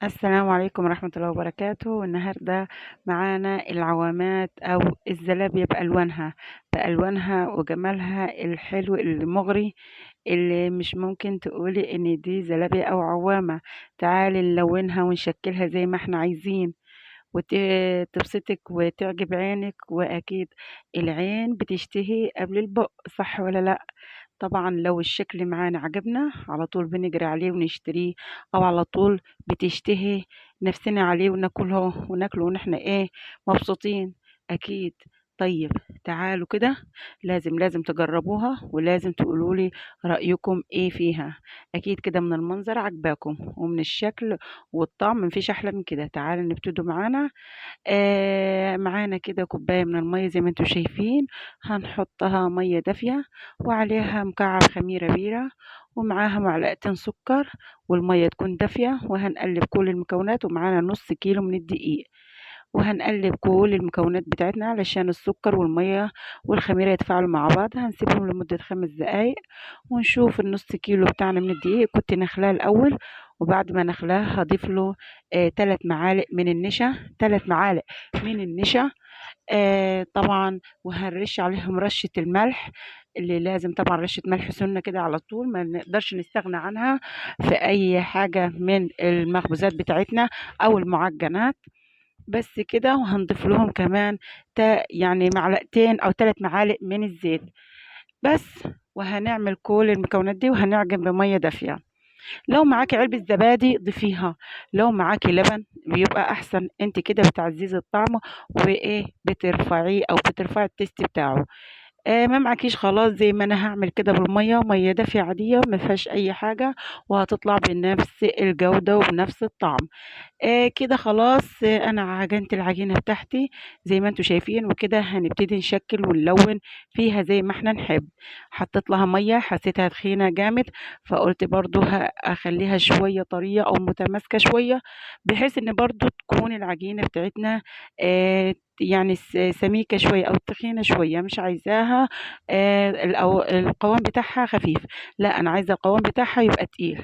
السلام عليكم ورحمة الله وبركاته. النهاردة معانا العوامات أو الزلابية بألوانها وجمالها الحلو المغري اللي مش ممكن تقولي إن دي زلابية أو عوامة. تعالي نلونها ونشكلها زي ما احنا عايزين وتبسطك وتعجب عينك، وأكيد العين بتشتهي قبل البق، صح ولا لأ؟ طبعا لو الشكل معانا عجبنا على طول بنجري عليه ونشتريه، او على طول بتشتهي نفسنا عليه وناكله وناكله ونحن مبسوطين اكيد. طيب تعالوا كده، لازم تجربوها ولازم تقولولي رأيكم ايه فيها. اكيد كده من المنظر عجباكم ومن الشكل والطعم مفيش احلى من كده. تعالوا نبتدوا معانا. معانا كده كوباية من المية زي ما انتم شايفين، هنحطها مية دافية وعليها مكعب خميرة بيرة ومعاها معلقتين سكر، والمية تكون دافية، وهنقلب كل المكونات. ومعانا نص كيلو من الدقيق، وهنقلب كل المكونات بتاعتنا علشان السكر والمية والخميرة يتفاعلوا مع بعض. هنسيبهم لمدة 5 دقايق ونشوف النص كيلو بتاعنا من الدقيق. كنت نخلاه الأول، وبعد ما نخلاه هضيف له 3 معالق من النشا، 3 معالق من النشا. طبعا وهنرش عليهم رشة الملح اللي لازم، طبعا رشة ملح سنة كده على طول، ما نقدرش نستغنى عنها في أي حاجة من المخبوزات بتاعتنا أو المعجنات. بس كده. وهنضيف لهم كمان معلقتين أو 3 معالق من الزيت بس. وهنعمل كل المكونات دي وهنعجن بمية دافية. لو معاكي علبة زبادي ضيفيها، لو معاكي لبن بيبقى أحسن، انت كده بتعززي الطعم وإيه بترفعيه أو بترفعي التيست بتاعه. ما معكيش خلاص زي ما أنا هعمل كده بالمية، مية دافية عادية ما فيهاش أي حاجة، وهتطلع بنفس الجودة وبنفس الطعم. كده خلاص، أنا عجنت العجينة بتاعتي زي ما انتم شايفين، وكده هنبتدي نشكل ونلون فيها زي ما احنا نحب. حطيت لها مية، حسيتها تخينة جامد، فقلت برضو هخليها شوية طرية أو متماسكة شوية، بحيث إن برضو تكون العجينة بتاعتنا، سميكة شوية أو تخينة شوية، مش عايزاها، القوام بتاعها خفيف، لا أنا عايزة القوام بتاعها يبقى تقيل.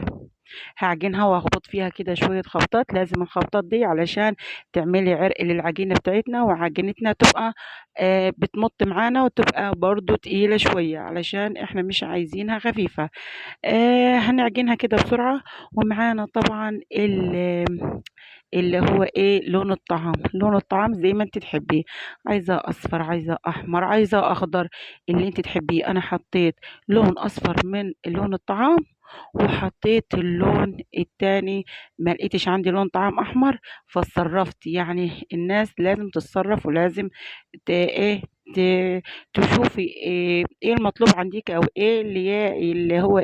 هعجنها وهخبط فيها كده شوية خبطات، لازم الخبطات دي علشان تعملي عرق للعجينة بتاعتنا، وعجينتنا تبقى، بتمط معانا وتبقى برضو تقيلة شوية علشان احنا مش عايزينها خفيفة. هنعجنها كده بسرعة. ومعانا طبعا اللي هو ايه لون الطعام، لون الطعام زي ما انت تحبيه، عايزة اصفر، عايزة احمر، عايزة اخضر، اللي انت تحبيه. انا حطيت لون اصفر من لون الطعام، وحطيت اللون التاني، ما لقيتش عندي لون طعام احمر فاتصرفت. الناس لازم تتصرف، ولازم تشوفي ايه المطلوب عندك، او ايه اللي هو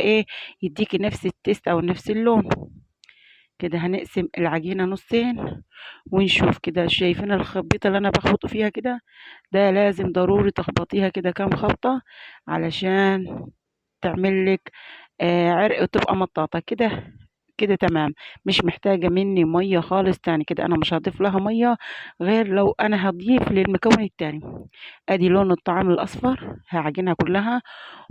يديكي نفس التيست او نفس اللون. كده هنقسم العجينة نصين ونشوف كده. شايفين الخبيطة اللي انا بخبطه فيها كده؟ ده لازم ضروري تخبطيها كده كام خبطة علشان تعمل لك، عرق وتبقى مطاطة كده. كده تمام، مش محتاجة مني مية خالص تاني. كده انا مش هضيف لها مية غير لو انا هضيف للمكون التاني. ادي لون الطعام الاصفر، هعجنها كلها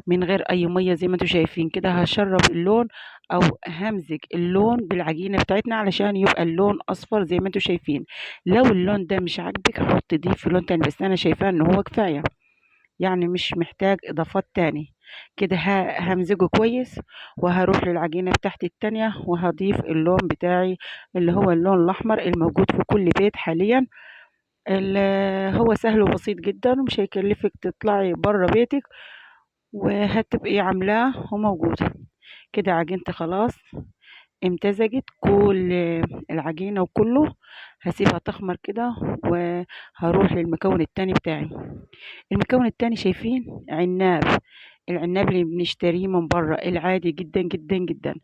من غير اي مية زي ما انتم شايفين كده. هشرب اللون او همزج اللون بالعجينة بتاعتنا علشان يبقى اللون اصفر زي ما انتم شايفين. لو اللون ده مش عاجبك حطي دي في لون تاني، بس انا شايفاه ان هو كفاية، مش محتاج اضافات تاني. كده همزجه كويس، وهروح للعجينة بتاعتي التانية وهضيف اللون بتاعي اللي هو اللون الاحمر الموجود في كل بيت حاليا، اللي هو سهل وبسيط جدا ومش هيكلفك تطلعي بره بيتك، وهتبقي عاملاه وموجود. كده عجينتي خلاص امتزجت كل العجينة وكله، هسيبها تخمر كده وهروح للمكون التاني بتاعي. المكون التاني شايفين عناب، العناب اللي بنشتريه من بره العادي جدا جدا جدا.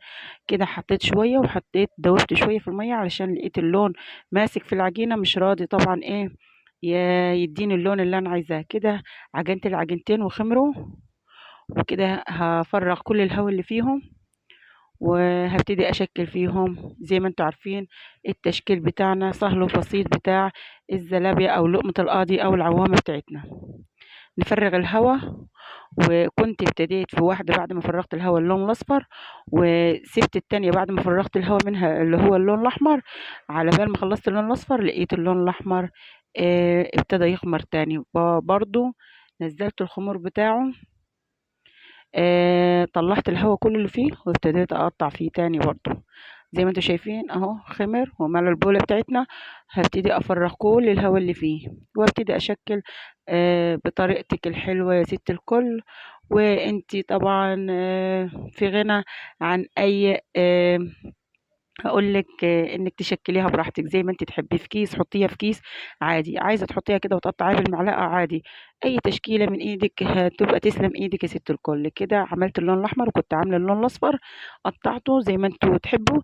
كده حطيت شوية وحطيت دوبت شوية في المية علشان لقيت اللون ماسك في العجينة، مش راضي طبعا يديني اللون اللي انا عايزاه. كده عجنت العجينتين وخمروا، وكده هفرغ كل الهواء اللي فيهم وهبتدي اشكل فيهم. زي ما انتم عارفين التشكيل بتاعنا سهل وبسيط بتاع الزلابية او لقمة القاضي او العوامة بتاعتنا. نفرغ الهواء وكنت ابتديت في واحدة بعد ما فرغت الهواء اللون الاصفر، وسبت التانية بعد ما فرغت الهواء منها اللي هو اللون الاحمر. على بال ما خلصت اللون الاصفر لقيت اللون الاحمر ابتدى يخمر تاني، برضو نزلت الخمور بتاعه، طلعت الهواء كله اللي فيه وابتديت اقطع فيه تاني برضو. زي ما انتم شايفين اهو خمر وملى البوله بتاعتنا. هبتدي افرغ كل الهواء اللي فيه وابتدي اشكل بطريقتك الحلوة يا ست الكل. وانتي طبعا في غنى عن اي هقول لك انك تشكليها براحتك زي ما انت تحبي. في كيس حطيها في كيس عادي، عايزه تحطيها كده وتقطعيها بالمعلقه عادي، اي تشكيله من ايدك هتبقى تسلم ايدك يا ست الكل. كده عملت اللون الاحمر وكنت عامله اللون الاصفر، قطعته زي ما انتوا تحبوا،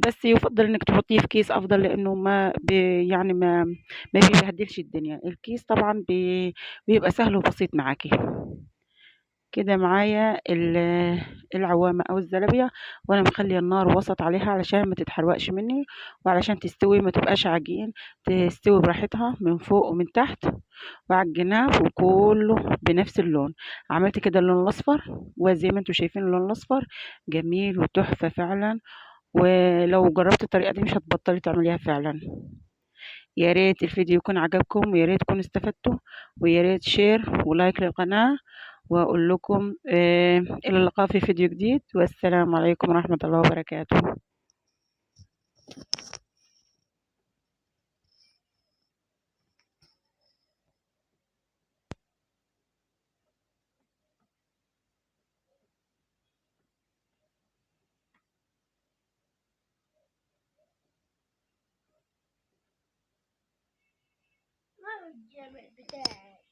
بس يفضل انك تحطيه في كيس افضل، لانه ما بي يعني ما بيبهدلش الدنيا. الكيس طبعا بيبقى سهل وبسيط معاكي. كده معايا العوامة او الزلابية، وانا مخليه النار وسط عليها علشان ما تتحرقش مني، وعلشان تستوي ما تبقاش عجين، تستوي براحتها من فوق ومن تحت وعلى الجناب، وكله بنفس اللون. عملت كده اللون الاصفر، وزي ما انتم شايفين اللون الاصفر جميل وتحفة فعلا، ولو جربت الطريقة دي مش هتبطلي تعمليها فعلا. يا ريت الفيديو يكون عجبكم، ويا ريت تكونوا استفدتوا، ويا ريت share و like للقناة، واقول لكم الى اللقاء في فيديو جديد، والسلام عليكم ورحمة الله وبركاته. ما هو الجامع بتاعي؟